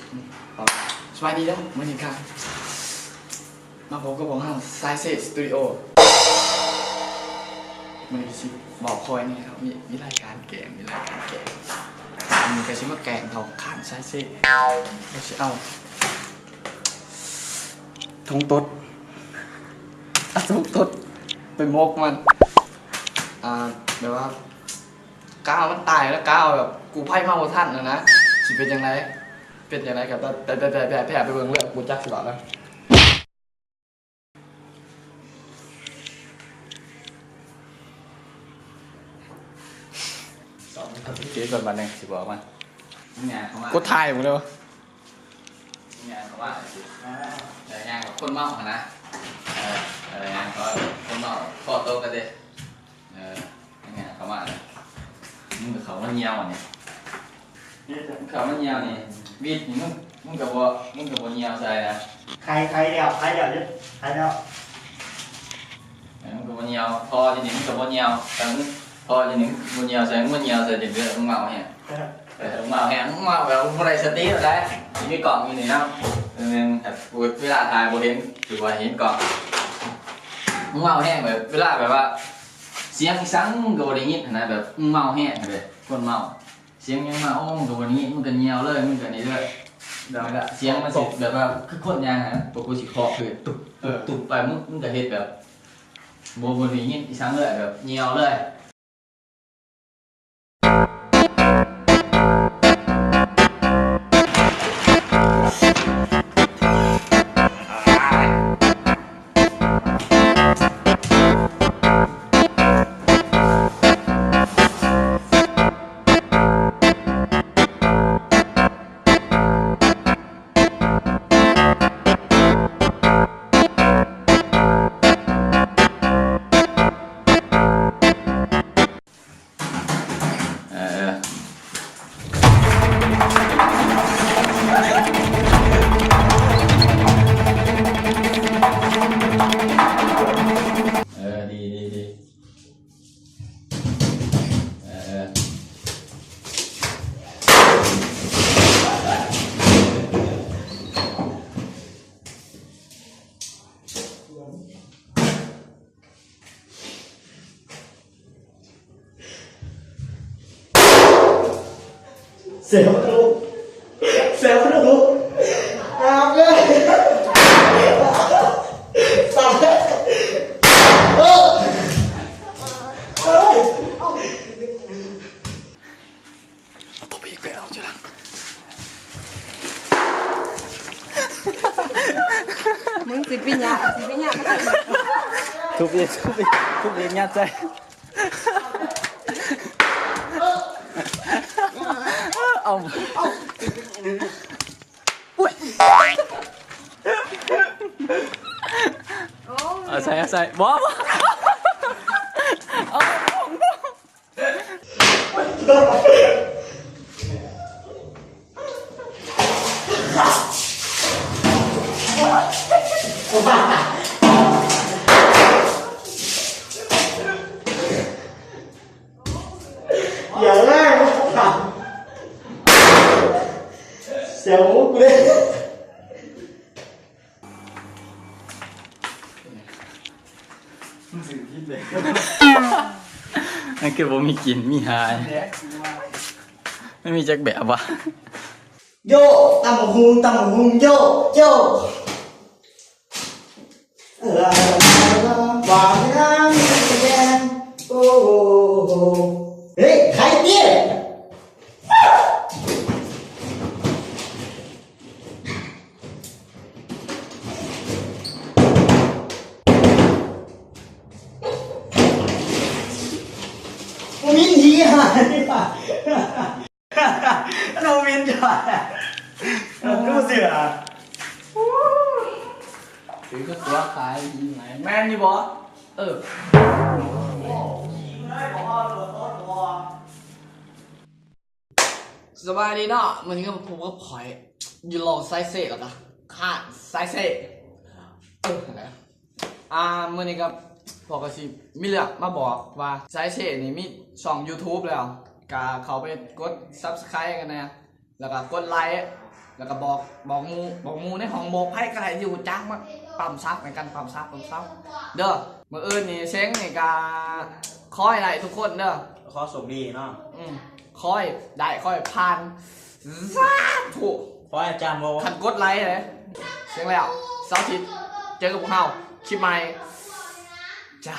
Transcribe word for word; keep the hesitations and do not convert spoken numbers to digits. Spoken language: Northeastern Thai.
สบายดีเด้อ มื้อนี้ก็มาพบกับพวกเรา Science Studio มื้อนี้ก็สิบอกคอยนี่ครับ มี มีรายการแกล้ง มีรายการแกล้ง มื้อนี้ก็สิมาแกล้งเฒ่าข้าง Science ก็สิเอา ถุงตด เอาถุงตดไปหมกมัน อ่า แบบว่า กาวมันตายแล้ว กาวแบบกู้ภัยมาบ่ทันนะนะ สิเป็นจั่งใด เป็นจั่งใดก็ไป ไป ไป ไป ไป ไป ไปเบิ่งเลย กูจักสิบอกแล้ว โอเค ก่อนบาดหนึ่งสิบอกมัน มึงย่างเข้ามา กูถ่ายหมดเลยวะ มึงย่างเข้ามา เออย่างกับคนเมาหั่นนะ เออ เออย่างเข้ามาคนเมา ขอโต๊ะกันเด้ เออ มึงย่างเข้ามาเลย มึงกับเขามาเหี่ยวนี่ มึงเข้ามาเหี่ยวนี่ วิดนี่มึง มึงกับบ่ มึงกับบ่เหี่ยวใส่นะ ใคร ใครแล้ว ใครแล้ว ใครแล้ว เออ มึงกับบ่เหี่ยว พอทีนี้มึงกับบ่เหี่ยว แต่มึง พอทีนี้มึงบ่เหี่ยวใส่ มึงบ่เหี่ยวใส่จนเกิดมึงเมาแฮง เออ มึงเมาแฮง มึงเมาแบบบ่ได้สติแล้วได้ มีกล่องอยู่นี่เนาะ เออ แบบเวลาถ่ายบ่เห็น ถือว่าเห็นกล่อง มึงเมาแฮงแบบ เวลาแบบว่า เสียงอีสังมึงก็บ่ได้ยินหั้นนะ แบบมึงเมาแฮงเลย คนเมา เสียงหยังมา โอ้ มึงก็บ่ได้ยิน มึงก็เหี่ยวเลย มึงก็นี่เลย แบบเสียงมันสิแบบว่า คือคนย่างหั้นนะ ปกติสิเคาะพื้น ตุ๊บ ตุ๊บ ตุ๊บไป มึง มึงก็เฮ็ดแบบ บ่ บ่ได้ยินอีสังเลย แบบเหี่ยวเลย เออ เออ ดี ดี ดี เออ เออ เสียวทะลุ เสียวทะลุ อาบเลย สัตว์ เออ เฮ้ย เอาตัวพีกไปเอาทีหลัง มึงสิปิญญา สิปิญญา ทุบอีก ทุบอีก ทุบอีก ยัดใส่ เอา เอา อุ้ย เอาใส่ เอาใส่ บ่ บ่ เอา อย่าแรก เสียวกูเลย มันคือบ่มีกินมีหาย แดก มันมีจักแบบวะ โย ตำบักหุ่ง ตำบักหุ่ง โย โย เออ หวานน้ำแดง โอ้โห เฮ้ย ไข่เตี้ย บ่มีหนีหาย โนมินจ้ะ ดูเสือ ถือก็ตัวขายดีไหน แม่นอยู่บ่ เออ สบายดีเนาะ มื้อนี้ก็มาพบกับข่อย อยู่โลกไซเซ่แล้วก็ข้างไซเซ่ เออ อ่า มื้อนี้ก็พวกก็สิมีเรื่องมาบอกว่าไซเซ่นี่มีช่อง YouTube แล้ว ก็เข้าไปกด Subscribe กันนะ แล้วก็กดไลค์ แล้วก็บอกบอกหมู่บอกหมู่ในห้องบอกไผก็ได้ที่รู้จักมาปั๊มทรัพย์เหมือนกันปั๊มทรัพย์ปั๊มทรัพย์เด้อมื้ออื่นนี่เซ็งนี่ก็ขอให้ได้ทุกคนเด้อ ขอโชคดีเนาะ อืมขอให้ได้ขอให้ผ่านสาธุ ขอให้อาจารย์บอกว่า คันกดไลค์เลยเซ็งแล้วเสาร์อาทิตย์เจอกับพวกเราคลิปใหม่จ้า